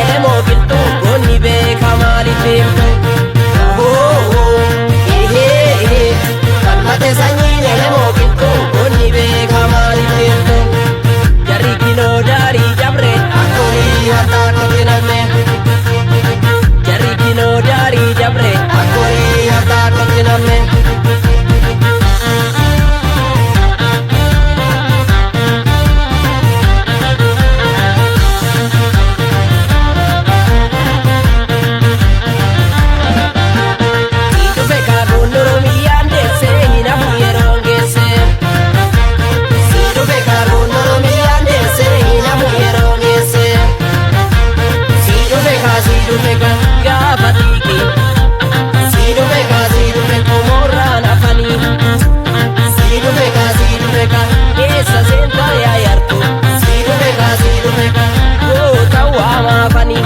Elemoo qilxuu goonni beeka maaliif deemtu? Falmate sanyiin elemoo qilxuu goonni beeka maaliif deemtu? Jarri kinoo daarii dabre akkorii hartaa kotti namne. Jarri kinoo daarii dabre akkorii hartaa kotti namne. Dhufe kaakuun Oromiyyaan deessee hin hafu yeroon geesse. Si dhufe kaakuun Oromiyyaan deessee hin hafu yeroon geesse. Si dhufe kaa si dhufe kaa gaafa xiiqii. Si dhufe kaa si dhufe komoorraan hafanii. Si dhufe kaa si dhufe kaa eessa seentaa yaa yartu. Si dhufe kaa si dhufe kaa goota waamaafanii.